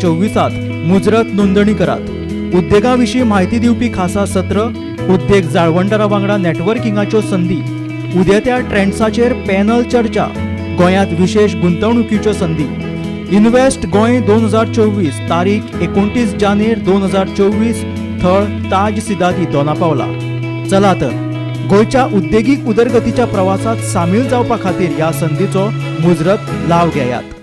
चोवीसात मुजरत नोंदणी करात. उद्देगा विशीं म्हायती दिवपी खासा सत्र, उद्देग जाळवणदारा वांगडा नेटवर्किंगाच्यो संदी, उदेत्या ट्रेंड्साचेर पॅनल चर्चा, गोंयांत विशेश गुंतवणुकीच्यो संदी. इन्व्हेस्ट गोंय 2024, तारीख 29 जानेर 2024, थळ ताज सिदादी, दोनापावला. चला तर, गोंयच्या उद्देगीक उदरगतीच्या प्रवासात सामील जावपा खातीर ह्या संदीचो मुजरत लाव घेयात.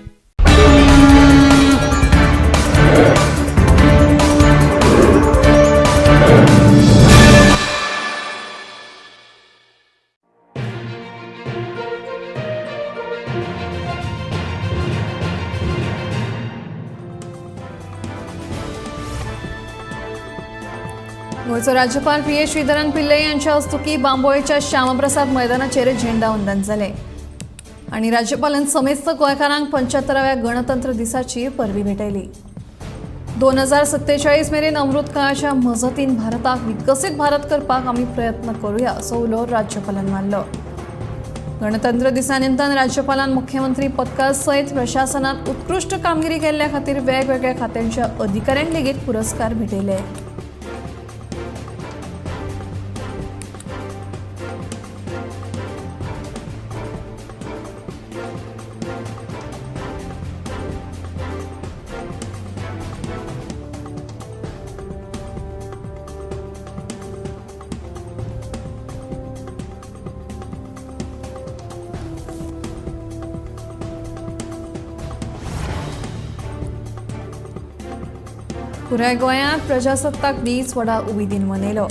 गोंयचो राज्यपाल पी ए श्रीधरन पिल्लई यांच्या हस्तुकी बांबोळेच्या श्यामप्रसाद मैदानाचेर झेंडावंदन जालें आनी राज्यपालान समेस्त गोंयकारांक 75व्या गणतंत्र दिसाची परबी भेटयली. 2047 मेरेन अमृत काळाच्या मजतीन भारताक विकसीत भारत करपाक आमी प्रयत्न करूया असो उलो राज्यपालान मारलो. गणतंत्र दिसा निमतान राज्यपालान मुख्यमंत्री पदकाळ सयत प्रशासनात उत्कृश्ट कामगिरी केल्ल्या खातीर वेगवेगळ्या खात्यांच्या अधिकाऱ्यांक लेगीत पुरस्कार भेटयले. पुराय गोंयांत प्रजासत्ताक दीस व्हडा उमेदीन मनयलो.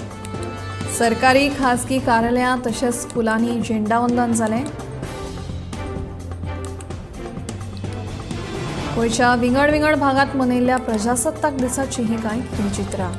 सरकारी खासगी कार्यालयां तशेंच स्कुलांनी झेंडावंदन जालें. गोंयच्या विंगड विंगड भागांत मनयल्ल्या प्रजासत्ताक दिसाची ही कांय चित्रां.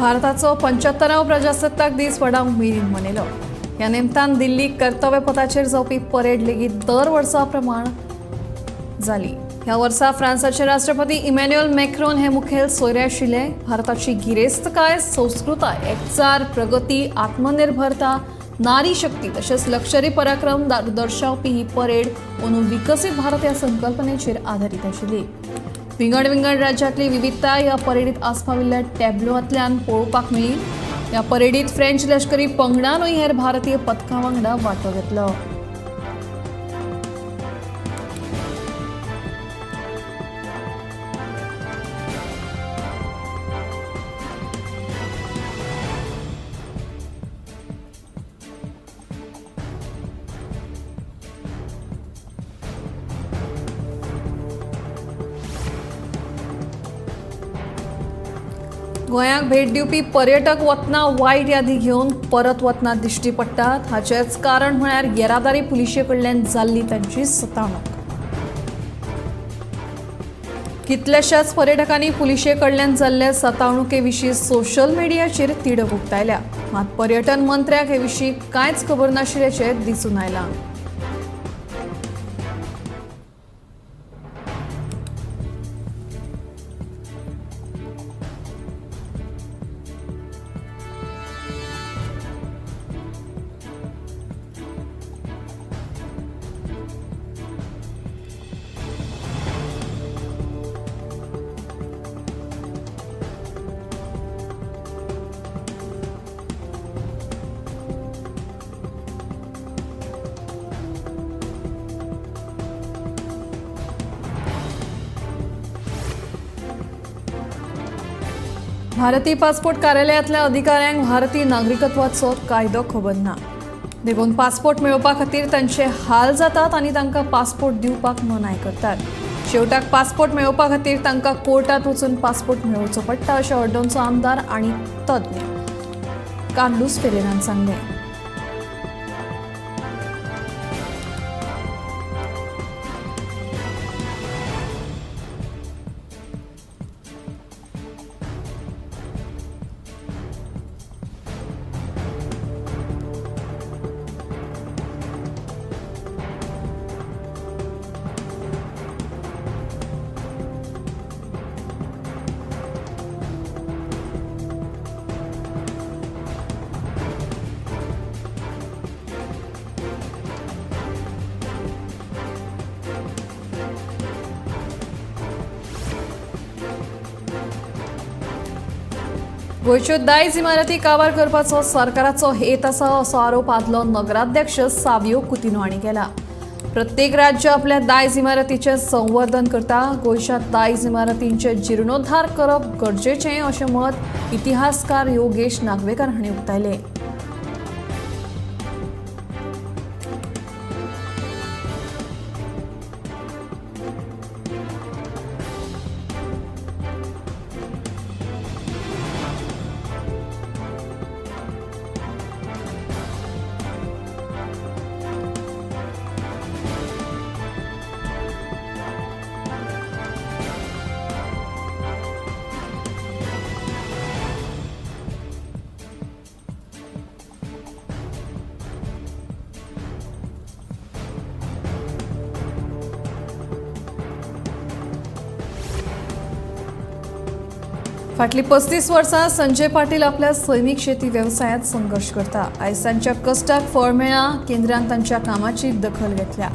भारताचो 75वो प्रजासत्ताक दीस व्हडा उमेदीन मनयलो. ह्या निमतान दिल्लीक कर्तव्यपथाचेर जावपी परेड लेगीत दर वर्सा प्रमाण जाली. ह्या वर्सा फ्रांसाचे राष्ट्रपती इमॅन्युअल मॅक्रोन हे मुखेल सोयरे आशिल्ले. भारताची गिरेस्तकाय, संस्कृताय, एकचार, प्रगती, आत्मनिर्भरता, नारी शक्ती तशेंच लष्करी पराक्रम दर्शावपी ही परेड अंदू विकसीत भारत ह्या संकल्पनेचेर आदारीत आशिल्ली. विंगड विंगड राज्यांतली विविधताय ह्या परेडीत आस्पाविल्ल्या टॅब्लोंतल्यान पळोवपाक मेळ्ळी. ह्या परेडीत फ्रेंच लष्करी पंगडानूय हेर भारतीय पथकां वांगडा वांटो घेतलो. गोंयाक भेट दिवपी पर्यटक वतना वायट यादी घेवन परत वतना दिश्टी पडटात. हाचेंच कारण म्हळ्यार येरादारी पुलिशे कडल्यान जाल्ली तांची सतावणूक. कितल्याशाच पर्यटकांनी पुलिशे कडल्यान जाल्ले सतावणुके विशीं सोशल मिडियाचेर तिडक उक्तायल्या. मात पर्यटन मंत्र्याक हे विशीं कांयच खबर नाशिल्ल्याचें दिसून आयलां. भारतीय पासपोर्ट कार्यालयांतल्या अधिकाऱ्यांक भारतीय नागरिकत्वाचो कायदो खबर ना, देखून पासपोर्ट मेळोवपा खातीर तांचे हाल जातात आनी तांकां पासपोर्ट दिवपाक मनाय करतात. शेवटाक पासपोर्ट मेळोवपा खातीर तांकां कोर्टात वचून पासपोर्ट मेळोवचो पडटा अशें हळदोणचो आमदार आनी तज्ञ कार्लूस फेरेरान सांगलें. गोंयच्यो दायज इमारती काबार करपाचो सरकाराचो हेत आसा असो आरोप आदलो नगराध्यक्ष सावियो कुतिन्हो हांणी केला. प्रत्येक राज्य आपल्या दायज इमारतीचें संवर्धन करता. गोंयच्या दायज इमारतींचे जिर्णोद्धार करप गरजेचें अशें मत इतिहासकार योगेश नागवेकर हांणी उक्तायलें. फाटलीं 35 वर्सां संजय पाटील आपल्या सैमीक शेती वेवसायांत संघर्श करता. आयज तांच्या कश्टाक फळ मेळ्ळां. केंद्रान तांच्या कामाची दखल घेतल्या.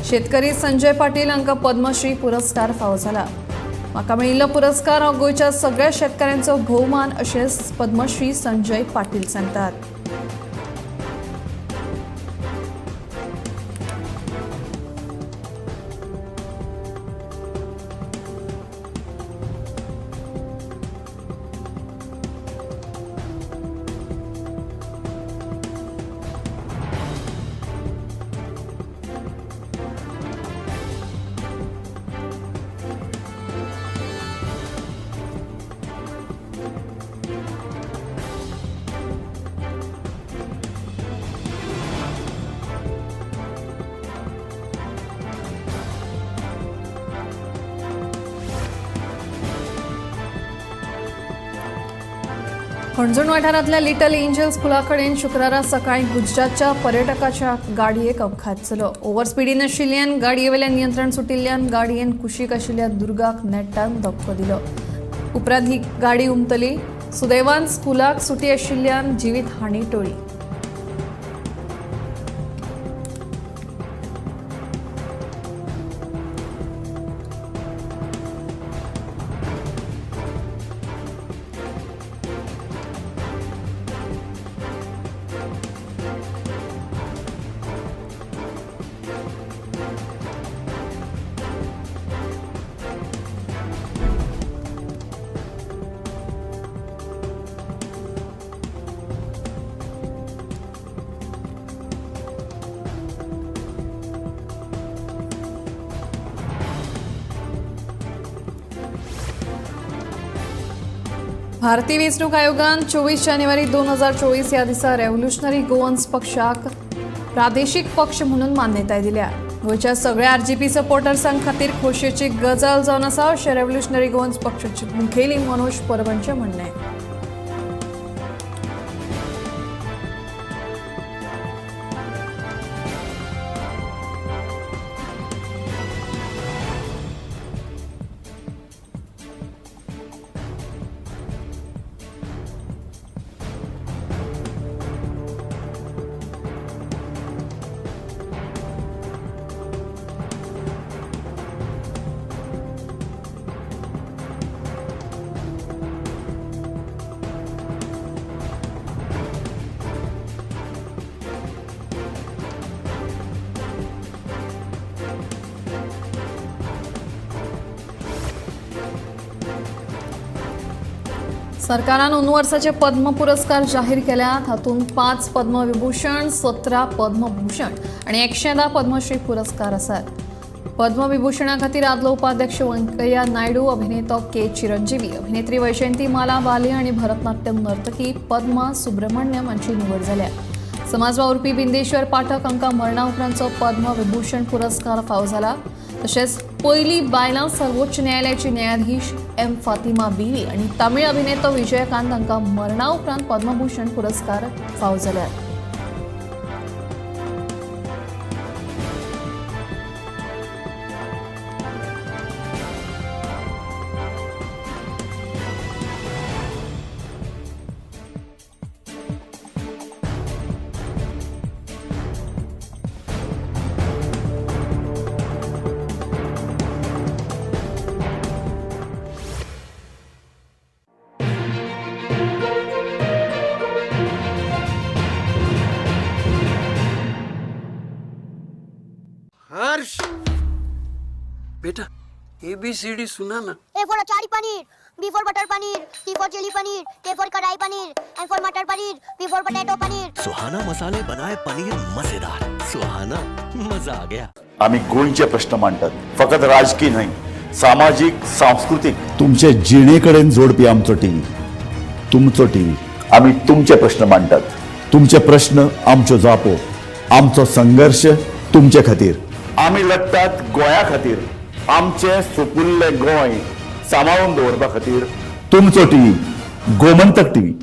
शेतकरी संजय पाटील हांकां पद्मश्री पुरस्कार फावो जाला. म्हाका मेळिल्लो पुरस्कार हो गोंयच्या सगळ्या शेतकऱ्यांचो भोवमान अशें पद्मश्री संजय पाटील सांगतात. हणजूण वाठारांतल्या लिटल एंजल स्कुला कडेन शुक्रारा सकाळीं गुजरातच्या पर्यटकाच्या गाडयेक अपघात जालो. ओव्हर स्पिडीन आशिल्ल्यान गाडयेवेल्यान नियंत्रण सुटिल्ल्यान गाडयेन कुशीक आशिल्ल्या दुर्गाक नेटान धपको दिलो. उपरांत ही गाडी उमतली. सुदैवान स्कुलाक सुटी आशिल्ल्यान जिवीत हानी टळ्ळी. भारतीय वेंचणूक आयोगान 24 जानेवारी 2024 ह्या दिसा रेव्होल्युशनरी गोवन्स पक्षाक प्रादेशीक पक्ष म्हणून मान्यताय दिल्या. गोंयच्या सगळ्या आरजीपी सपोर्टर्सां खातीर खोशयेची गजाल जावन आसा अशें रेव्होल्युशनरी गोवन्स पक्षाचे मुखेली मनोज परब म्हणणें. सरकारान 2 वर्साचे पद्म पुरस्कार जाहीर केल्यात. हातूंत 5 पद्मविभूषण, 17 पद्मभूषण आनी 110 पद्मश्री पुरस्कार आसात. पद्मविभूषणा खातीर आदलो उपाध्यक्ष व्यंकय्या नायडू, अभिनेतो के चिरंजीवी, अभिनेत्री वैजयंती माला बाली आनी भरतनाट्यम नर्तकी पद्मा सुब्रमण्यम हांची निवड जाल्या. समाज वावुरपी बिंदेश्वर पाठक हांकां मरणा उपरांतचो पद्मविभूषण पुरस्कार फावो जाला. तशेंच पयली बायलां सर्वोच्च न्यायालयाची न्यायाधीश एम फातिमा बीवी आनी तमिळ अभिनेतो विजयकांत हांकां मरणा उपरांत पद्मभूषण पुरस्कार फावो जाल्यात. हर्ष बेटा एबीसीडी सुना ना. A for achari paneer, B for butter paneer, C for chili paneer, K for kadai paneer, M for matar paneer, P for potato paneer. Suhana मसाले बनाए पनीर मजेदार. सुहाना मजा आ गया. आम्ही गोंयचे प्रश्न मांडटात, फकत राजकीय न्हय, सामाजीक, सांस्कृतीक, तुमचे जिणेकडेन जोडपी आमचो टीव्ही, तुमचो टीव्ही. आम्ही तुमचे प्रश्न मांडटात, तुमचे प्रश्न आमच्यो जापो, आमचो संघर्ष तुमचे खातीर. आमी लडटात गोंया खातीर, आमचें सुपुल्लें गोंय सांबाळून दवरपा खातीर. तुमचो टीव्ही, गोमंतक टीव्ही.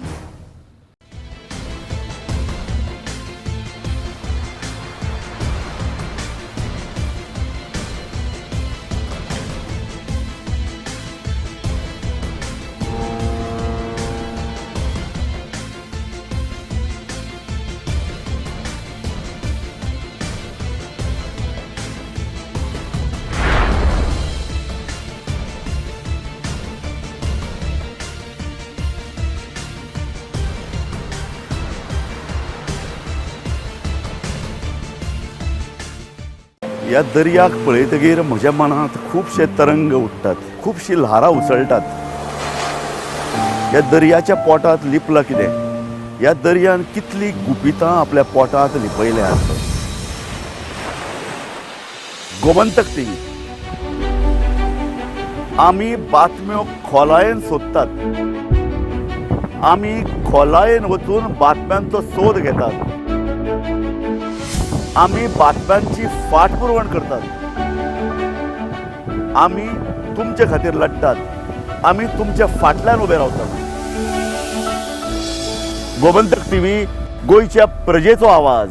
ह्या दर्याक पळयतगीर म्हज्या मनांत खुबशे तरंग उठ्ठात, खुबशीं ल्हारां उसळटात. ह्या दर्याच्या पोटांत लिपलां कितें? ह्या दर्यान कितलीं गुपितां आपल्या पोटांत लिपयल्यांत. गोमंतक टीव्ही, आमी बातम्यो खोलायेन सोदतात, आमी खोलायेन वचून बातम्यांचो सोद घेतात, आमी बातम्यांची फाटपुरवण करतात, आमी तुमचे खातीर लडटात, आमी तुमच्या फाटल्यान उबे रावतात. गोमंतक टीव्ही, गोंयच्या प्रजेचो आवाज.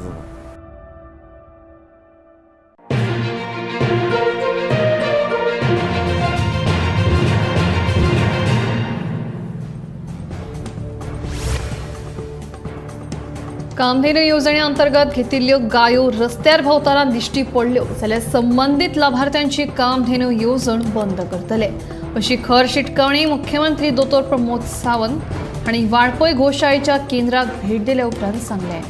कामधेनू येवजणे अंतर्गत घेतिल्ल्यो गायो रस्त्यार भोंवतना दिश्टी पडल्यो जाल्यार संबंदीत लाभार्थ्यांची कामधेनू येवजण बंद करतले अशी खर शिटकावणी मुख्यमंत्री दोतोर प्रमोद सावंत हांणी वाळपय गोशाळेच्या केंद्राक भेट दिल्या उपरांत सांगलें.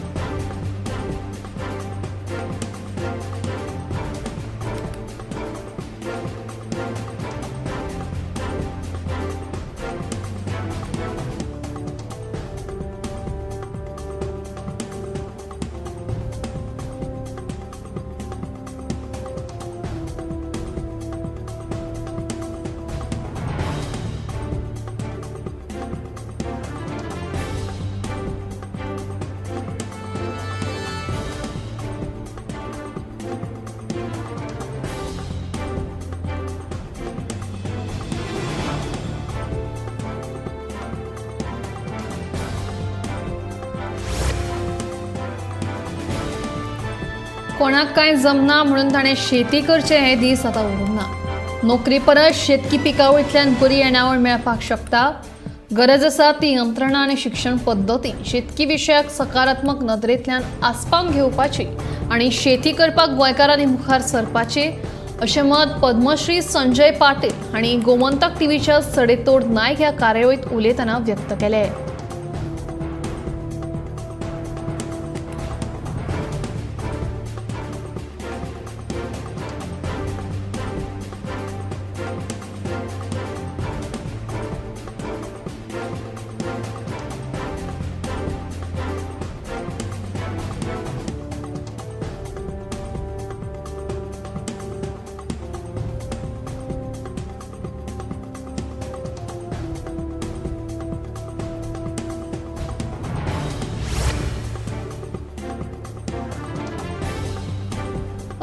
कोणाक कांय जमना म्हणून ताणें शेती करचें हे दीस आतां उरूंक ना. नोकरी परस शेतकी पिकावळींतल्यान बरी येणावळ मेळपाक शकता. गरज आसा ती यंत्रणा आनी शिक्षण पद्दती शेतकी विशयाक सकारात्मक नदरेंतल्यान आसपावन घेवपाची आनी शेती करपाक गोंयकारांनी मुखार सरपाचें अशें मत पद्मश्री संजय पाटील हांणी गोमंतक टीव्हीच्या सडेतोड नायक ह्या कार्यावळींत उलयतना व्यक्त केलें.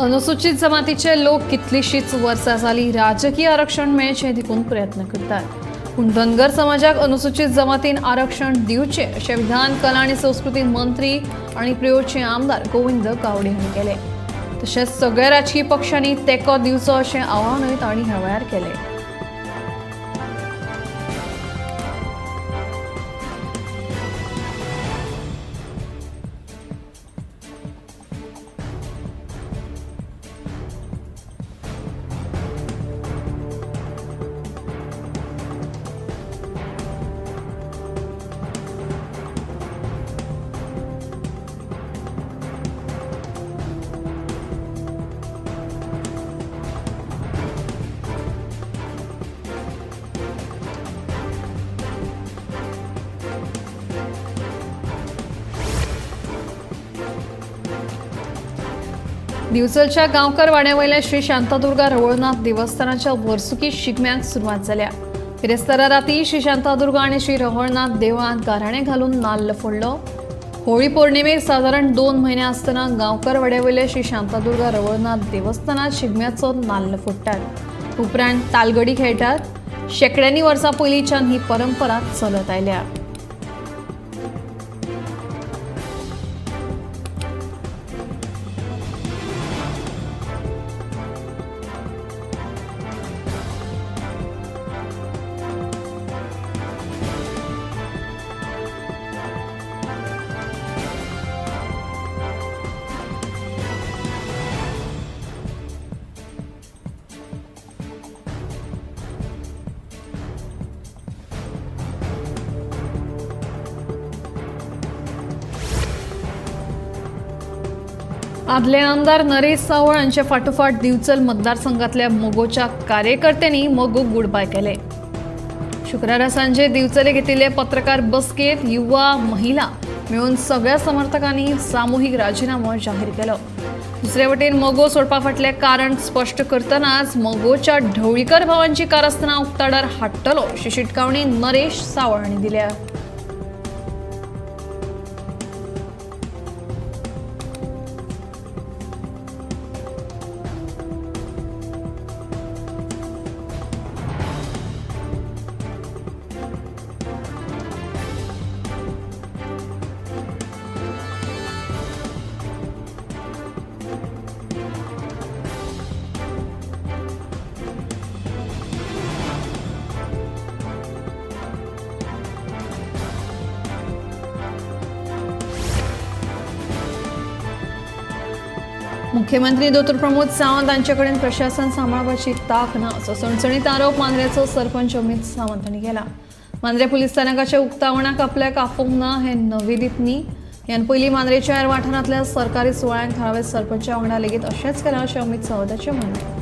अनुसूचित जमातीचे लोक कितलीशीच वर्सां जाली राजकीय आरक्षण मेळचें देखून प्रयत्न करतात, पूण धनगर समाजाक अनुसूचित जमातीन आरक्षण दिवचें अशें विधान कला आनी संस्कृती मंत्री आनी प्रियोळचे आमदार गोविंद गावडे हांणी केलें। तशेंच सगळ्या राजकीय पक्षांनी तेंको दिवचो अशें आवाहनूय तांणी ह्या वेळार केलें। दिवचलच्या गांवकर वाड्यावयल्या श्री शांतादुर्गा रवळनाथ देवस्थानाच्या वर्सुकी शिगम्याक सुरवात जाल्या। बिरेस्तारा राती श्री शांतादुर्गा आनी श्री रवळनाथ देवळांत गाराणें घालून नाल्ल फोडलो। होळी पौर्णिमेक सादारण 2 म्हयने आसतना गांवकर वाड्यावयल्या श्री शांतादुर्गा रवळनाथ देवस्थानात शिगम्याचो नाल्ल फोडटात, उपरांत तालगडी खेळटात। शेंकड्यांनी वर्सां पयलींच्यान ही परंपरा चलत आयल्या। आदले आमदार नरेश सावळ हांचे फाटोफाट दिवचल मतदारसंघातल्या मगोच्या कार्यकर्त्यांनी मगो गुडबाय केले। शुक्रारा सांजे दिवचले घेतिल्ले पत्रकार बसकेत युवा महिला मेळून सगळ्या समर्थकांनी सामुहीक राजीनामो जाहीर केलो। दुसरे वटेन मगो सोडपा फाटलें कारण स्पश्ट करतनाच मगोच्या ढवळीकर भावांची कारस्थानां उक्ताडार हाडटलो अशी शिटकावणी नरेश सावळ हांणी दिल्या। मुख्यमंत्री दोतोर प्रमोद सावंत हांचे कडेन प्रशासन सांबाळपाची तांक ना असो सणसणीत आरोप मांद्रेचो सरपंच अमित सावंत हांणी केला। मांद्रे पुलीस स्थानकाच्या उक्तावणाक आपल्याक आपोवंक ना हें नवेदीत न्ही। ह्यान पयलीं मांद्रेच्या हेर वाठारांतल्या सरकारी सुवाळ्यांक थळाव्या सरपंचा वांगडा लेगीत अशेंच केलां अशें अमित सावंताचें म्हणणें।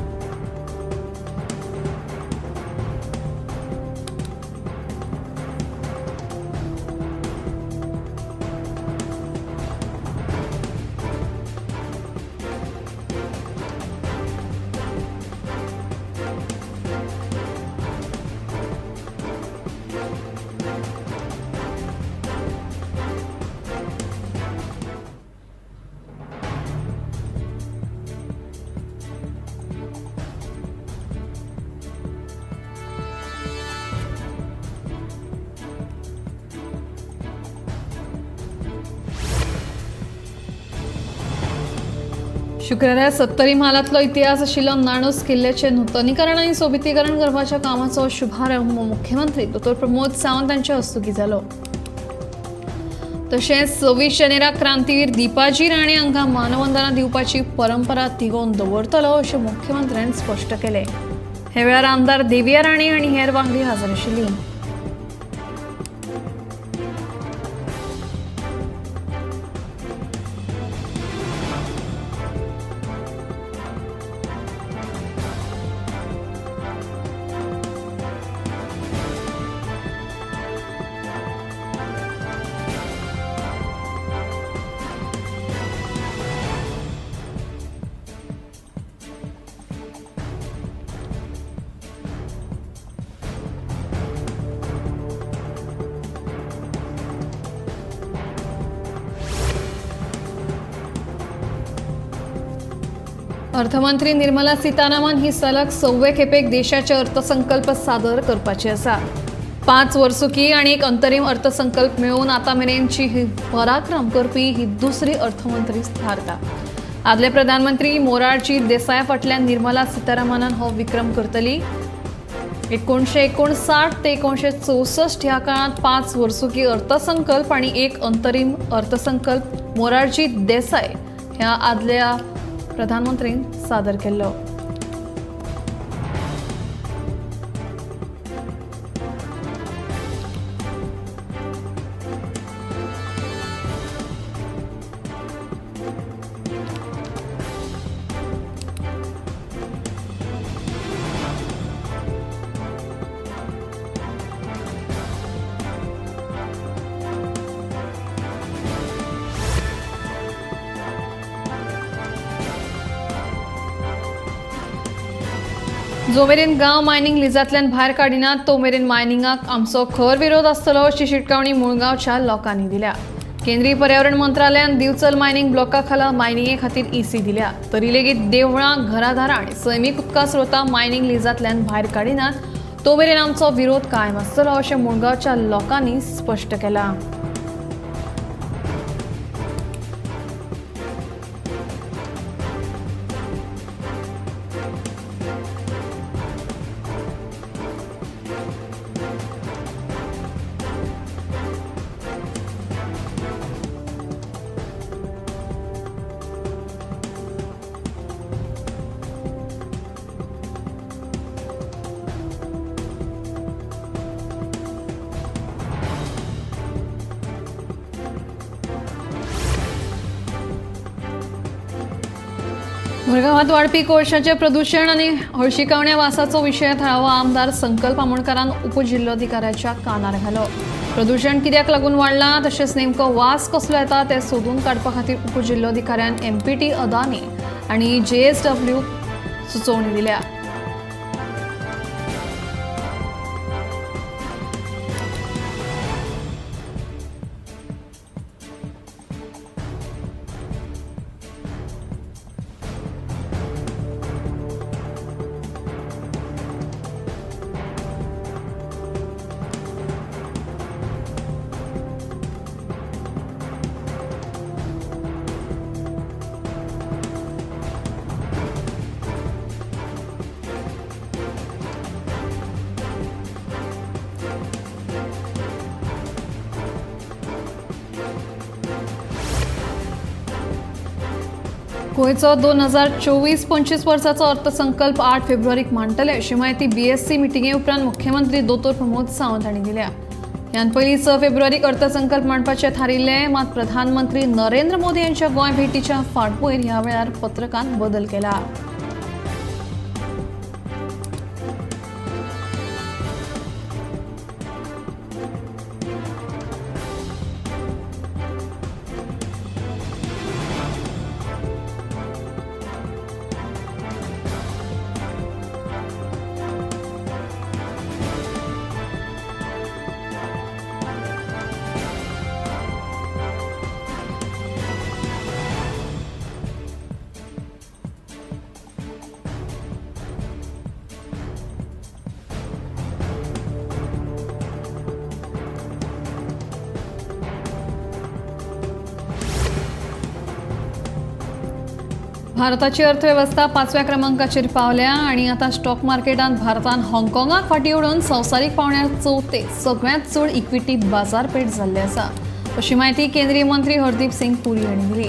शुक्रारा सत्तरी म्हालांतलो इतिहास आशिल्लो नाणूस किल्ल्याचें नुतनीकरण आनी सोबितीकरण करपाच्या कामाचो शुभारंभ मुख्यमंत्री दोतोर प्रमोद सावंत हांचे हस्तुकीं जालो। तशेंच 26 जानेराक क्रांतीवीर दीपाजी राणे हांकां मानवंदना दिवपाची परंपरा तिगोवन दवरतलो अशें मुख्यमंत्र्यान स्पश्ट केलें। हे वेळार आमदार देविया राणे आनी हेर वांगडी हजर आशिल्ली। अर्थमंत्री निर्मला सीतारामन ही सलग सव्वे खेपेक देशाचे अर्थसंकल्प सादर करपाची आसा. 5 वर्सुकी आनी एक अंतरीम अर्थसंकल्प मेळोवन आतां मेरेनची ही पराक्रम करपी ही दुसरी अर्थमंत्री थारता. आदले प्रधानमंत्री मोरारजी देसाय फाटल्यान निर्मला सीतारामनान हो विक्रम करतली. 1959 ते 1964 ह्या काळांत 5 वर्सुकी अर्थसंकल्प आनी एक अंतरीम अर्थसंकल्प मोरारजी देसाय ह्या आदल्या प्रधानमंत्रीन सादर केल्लो. जो मेरेन गांव मायनिंग लिजांतल्यान भायर काडिनात तो मेरेन मायनिंगाक आमचो खर विरोध आसतलो अशी शिटकावणी मुळगांवच्या लोकांनी दिल्या. केंद्रीय पर्यावरण मंत्रालयान दिवचल मायनिंग ब्लॉका खाला मायनिंगे खातीर ईसी दिल्या, तरी लेगीत देवळां, घरादारां आनी सैमीक उदका स्रोतां मायनिंग लिजांतल्यान भायर काडिनात तो मेरेन आमचो विरोध कायम आसतलो अशें मुळगांवच्या लोकांनी स्पश्ट केलां. मुरगांवांत वाडपी कोळशाचें प्रदूशण आनी हळशिकावण्या वासाचो विशय थळावो आमदार संकल्प आमोणकारान उपजिल्लोधिकाऱ्याच्या कानार घालो. प्रदूशण कित्याक लागून वाडलां तशेंच नेमको वास कसलो येता तें सोदून काडपा खातीर उपजिल्लोधिकाऱ्यान एमपीटी अदानी आनी जेएसडब्ल्यू सुचोवणी दिल्या. गोंयचो 2024-25 वर्साचो अर्थसंकल्प 8 फेब्रुवारीक मांडटले अशी म्हायती बीएससी मिटिंगे उपरांत मुख्यमंत्री दोतोर प्रमोद सावंत हांणी दिल्या. ह्यान पयलीं 6 फेब्रुवारीक अर्थसंकल्प मांडपाचें थारिल्लें, मात प्रधानमंत्री नरेंद्र मोदी यांच्या गोंय भेटीच्या फाटभूंयेर ह्या वेळार पत्रकांत बदल केला. भारताची अर्थवेवस्था 5व्या क्रमांकाचेर पावल्या आनी आतां स्टॉक मार्केटांत भारतान हाँगकाँगाक फाटीं उडोवन संवसारीक पावंड्यार चवथे सगळ्यांत चड इक्विटी बाजारपेठ जाल्ली आसा अशी म्हायती केंद्रीय मंत्री हरदीप सिंग पुरी हांणी दिली.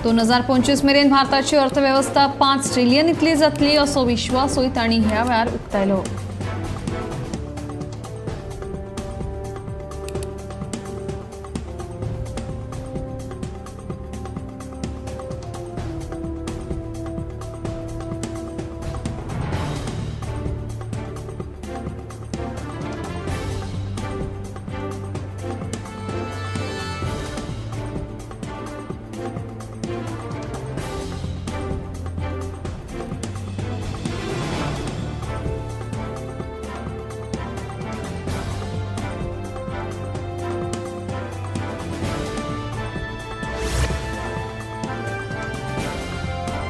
2025 मेरेन भारताची अर्थवेवस्था 5 ट्रिलियन इतली जातली असो विश्वासूय तांणी ह्या वेळार उक्तायलो.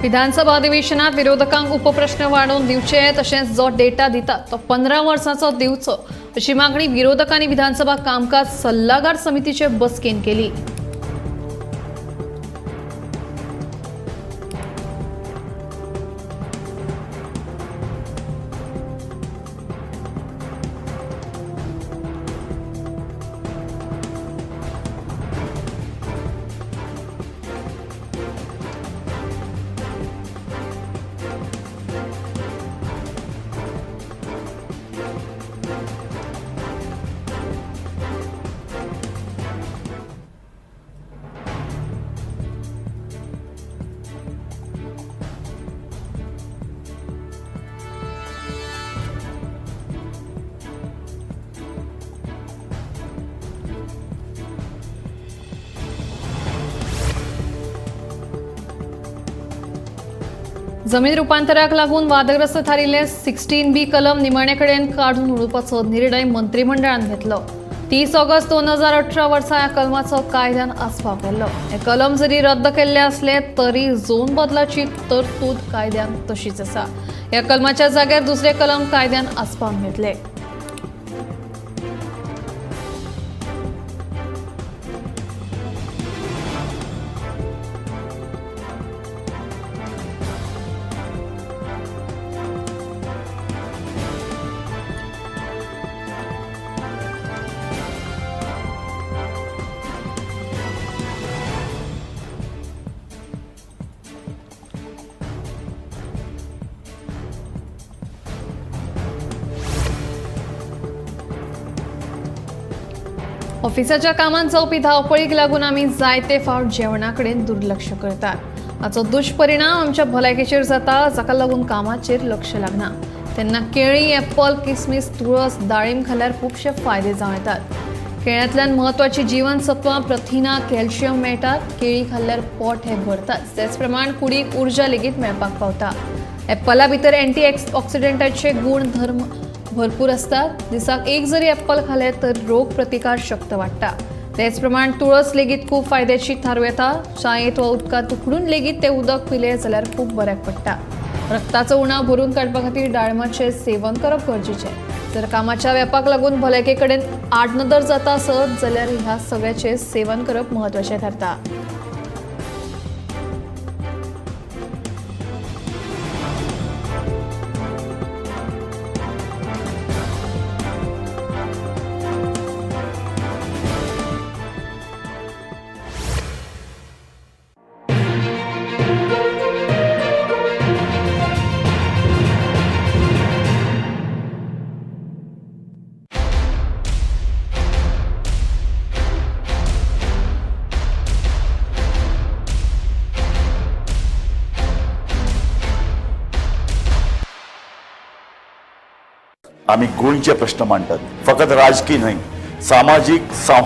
विधानसभा अधिवेशनात विरोधकांक उपप्रश्न वाडोवन दिवचे तशेंच जो डेटा दितात तो 15 वर्सांचो दिवचो अशी मागणी विरोधकांनी विधानसभा कामकाज सल्लागार समितीचे बसकेन केली. जमीन रुपांतराक लागून वादग्रस्त थारिल्ले 16B कलम निमाणे कडेन काडून उडोवपाचो निर्णय मंत्रिमंडळान घेतलो. 30 ऑगस्ट 2018 वर्सा ह्या कलमाचो कायद्यान आस्पाव केल्लो. हे कलम जरी रद्द केल्ले आसले तरी झोन बदलाची तरतूद कायद्यान तशीच आसा. ह्या कलमाच्या जाग्यार दुसरे कलम कायद्यान आस्पावन घेतले. ऑफिसाच्या कामांत जावपी धांवपळीक लागून आमी जायते फावट जेवणा कडेन दुर्लक्ष करतात. हाचो दुश्परिणाम आमच्या भलायकेचेर जाता, जाका लागून कामाचेर लक्ष लागना. तेन्ना केळीं, एप्पल, किसमीस, तुळस, दाळीम खाल्यार खुबशे फायदे जावं येतात. केळ्यांतल्यान म्हत्वाची जीवनसत्वां, प्रथिनां, कॅल्शियम मेळटात. केळीं खाल्ल्यार पोट हें भरताच, तेच प्रमाण कुडीक उर्जा लेगीत मेळपाक पावता. एप्पला भितर एंटी ऑक्सिडंटाचे गुणधर्म भरपूर असतात. दिसाक एक जरी एप्पल खाले तर रोग प्रतिकार शक्त वाडटा. तेच प्रमाण तुळस लेगीत खूब फायद्याची थारूं येता. चायेंत वा उदकांत उकडून लेगीत तें उदक पिलें जाल्यार खूब बऱ्याक पडटा. रक्ताचो उणाव भरून काडपा खातीर डाळमाचें सेवन करप गरजेचें. जर कामाच्या व्यापाक लागून भलायके कडेन आडनदर जाता आसत जाल्यार ह्या सगळ्याचें सेवन करप म्हत्वाचें थारता. आमी गोंयचे प्रश्न मांडटात, फकत राजकी न्हय, सामाजीक.